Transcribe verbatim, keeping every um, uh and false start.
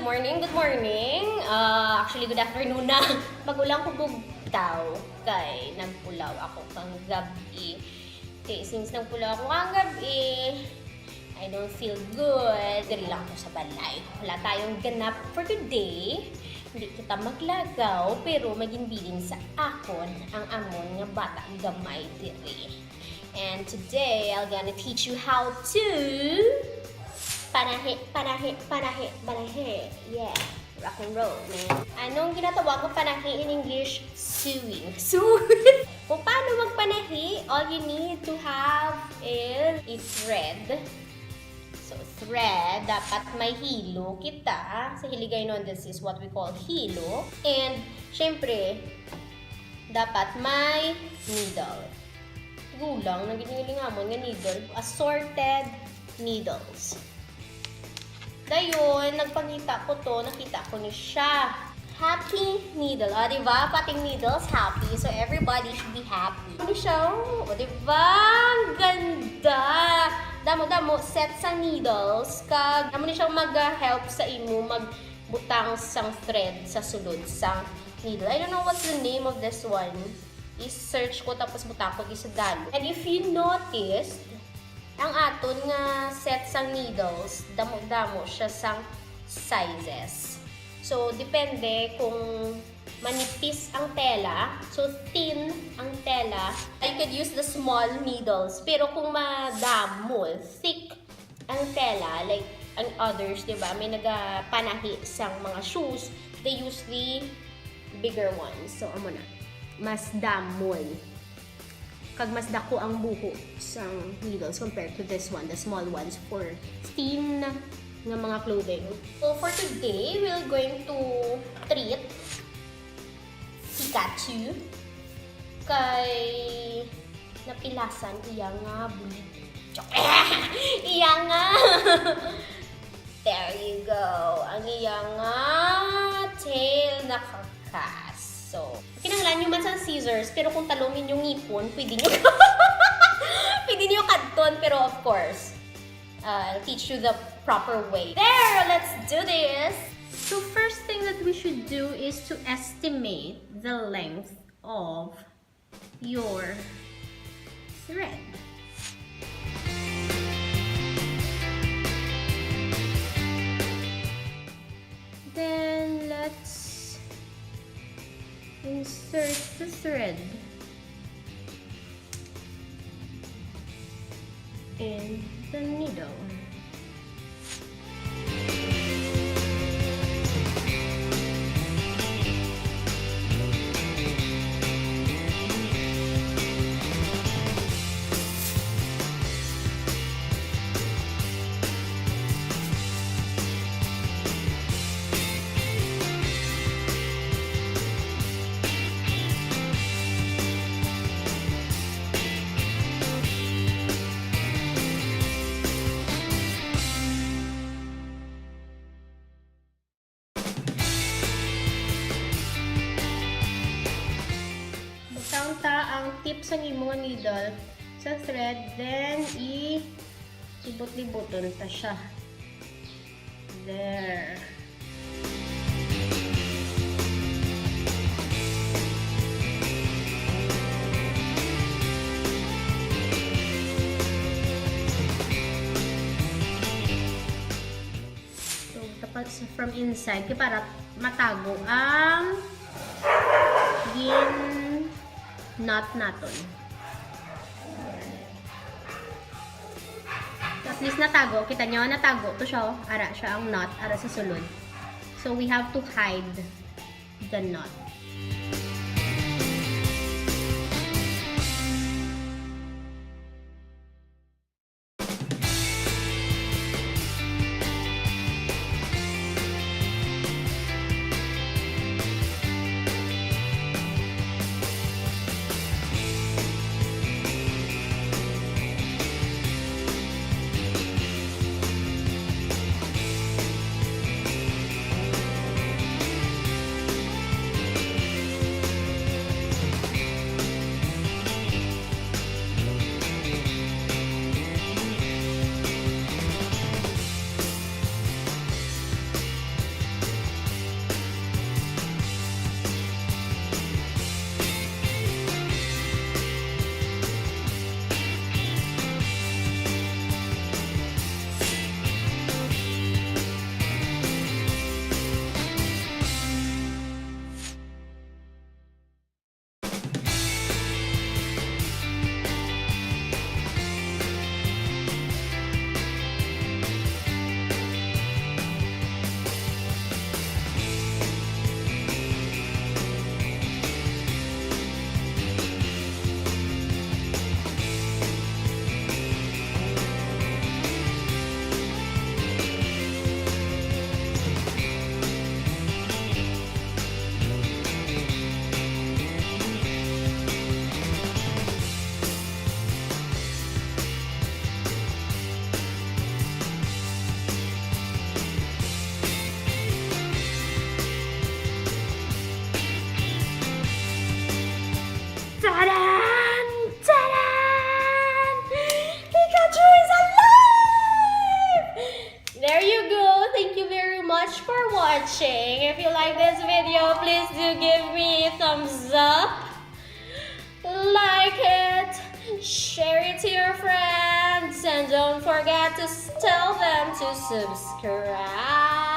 Morning, good morning. Ah, actually, good afternoon na. Bago lang ko bugtaw kay nagpulaw ako kang gabi. Okay, since nagpulaw ako kang gabi, I don't feel good. Diri lang ako sa balay. Wala tayong ganap for today. Hindi kita maglagaw, pero may ginbilin sa akon ang amon nga bata gamay diri. And today, I'm gonna teach you how to panahi, panahi, panahi, panahi. Yeah, rock and roll, man. Anong ginatawag nga panahi in English? Sewing. Sewing. Kung paano magpanahi, all you need to have is a thread. So, thread, dapat may hilo kita. Sa Hiligaynon, this is what we call hilo. And, syempre, dapat may needle. Gulang na ginilingamon nga needle. Assorted needles. Dayon, nagpangita ko to, nakita ko ni siya. Happy needle. O, di ba? Pating needles, happy. So, everybody should be happy. Ano siya? O, di ba? Ang ganda! Damo-damo, set sa needles. Kag, amo ni siya mag-help sa imo magbutang sang thread sa sulod sang needle. I don't know what's the name of this one. I-search ko tapos butang ko di sa dalo. And if you noticed, ang aton nga set sang needles, damo-damo siya sang sizes. So, depende kung manipis ang tela, so thin ang tela, you could use the small needles. Pero kung madamo, thick ang tela, like ang others, di ba, may nagapanahi sang mga shoes, they use the bigger ones. So, amo na. Mas damol. Kag mas dako ang buho sang needles compared to this one, the small ones for thin nga mga clothing. So, for today, we're going to treat Pikachu kay napilasan iya nga bulig. Iya nga. There you go. Ang iya nga tail nakakas. So, kinahanglan nyo man sang scissors, pero kung talong ninyo ngipon, pwede nyo, pwede nyo kadton, pero of course, uh, I'll teach you the proper way. There! Let's do this! So, first thing that we should do is to estimate the length of your thread. Then let's insert the thread in the needle. Butang ta ang tip sang imo nga needle sa thread, then i-libot-libuton ta siya. There. So, tapos from inside, kay para matago ang gin-knot naton. At least natago. Kita nyo, natago to siya, oh. Ara siya ang knot, ara sa sulod. So, we have to hide the knot. Ta-da! Ta-da! Pikachu is alive! There you go. Thank you very much for watching. If you like this video, please do give me a thumbs up. Like it. Share it to your friends. And don't forget to s- tell them to subscribe.